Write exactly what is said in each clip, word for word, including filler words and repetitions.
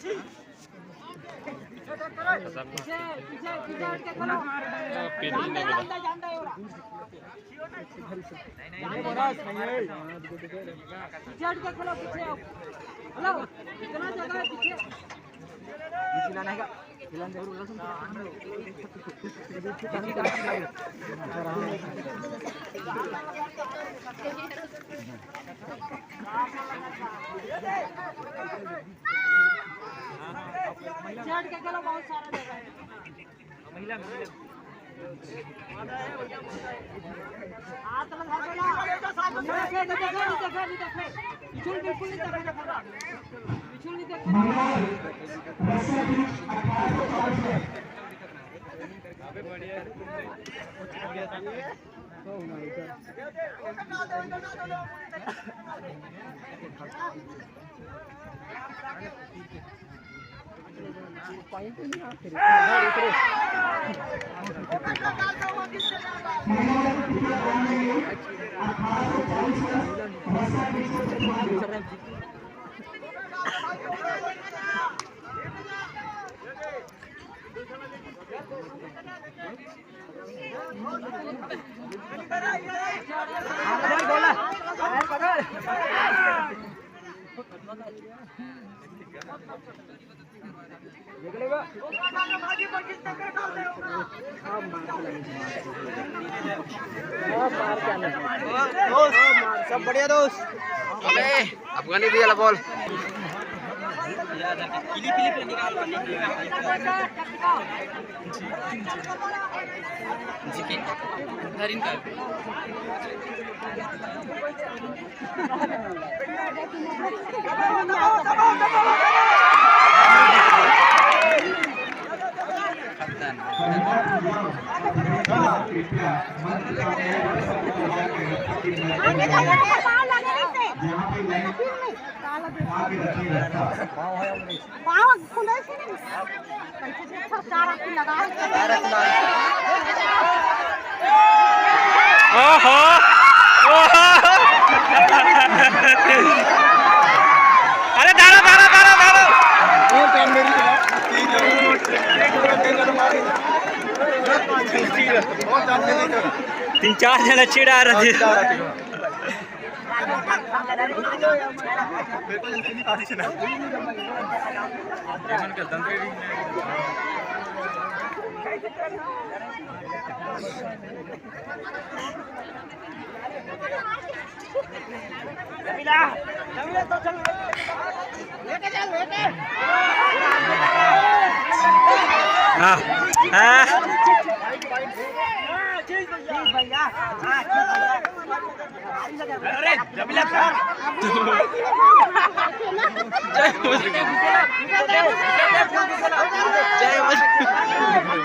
पीछे, पीछे, पीछे हट के खेलो। पेनल्टी नहीं मिला। झंडा, झंडा, झंडा, ये हो रहा। पीछे हट के खेलो, पीछे आओ। हेलो, कितना जगह है पीछे? चढ़ के चलो, बहुत सारा जगह है। महिला, महिला। हाथ लगा दे ना। देखे, देखे, देखे, नहीं देखे, नहीं देखे। बिल्कुल, बिल्कुल नहीं देखे, देखे। बिल्कुल नहीं देखे। सब बढ़िया दोस्त। अबे, अफगानी भैया ला बोल। पाँव खुले से नहीं। कैसे सरकार आपकी लगा है। ओहो, ओहो। अरे धारा, धारा, धारा, धारा। तीन चार जन चिढ़ा रहे थे। हाँ, हाँ।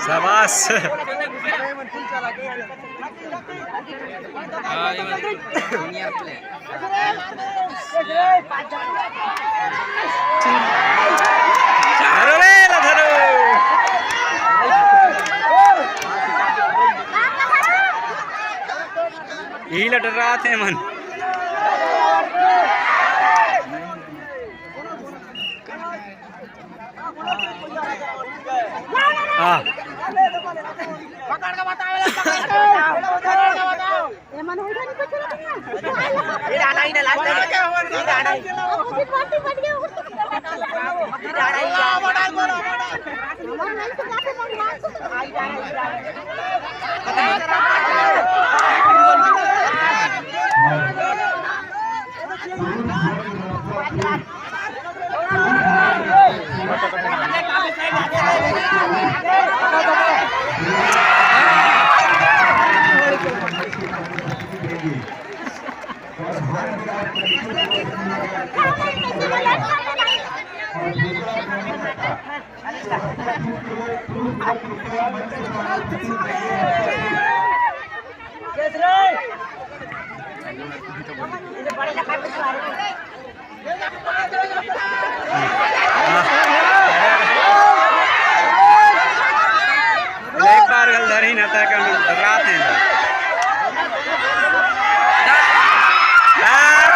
शाबाश। धरो रे, ला धरो। यही लटर रहा थे मन। हाँ। पकड़ के बताओ, पकड़ के बताओ, पकड़ के बताओ। ये मन हो गया, नहीं कुछ नहीं। ये डाला ही ना, लास्ट में। ये डाला ही। अपोजिट पार्टी बन गया। ये डाला ही। हमारे मन से जाके मन मार। एक बार गल धरही न, तय कर डरात हे। हाँ।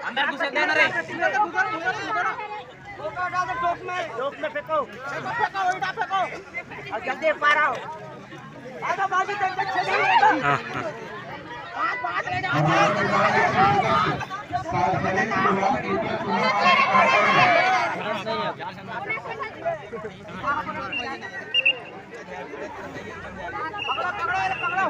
अंदर घुसे दे ना रे। टोक में, टोक में फेंको। फेंको, फेंको, उल्टा फेंको। और जल्दी पार आओ। आजा, बाजू, देख, देख, छेद में। हाँ, हाँ। पाँच, पाँच ले जाओ। पकड़ो, पकड़ो, अरे पकड़ो।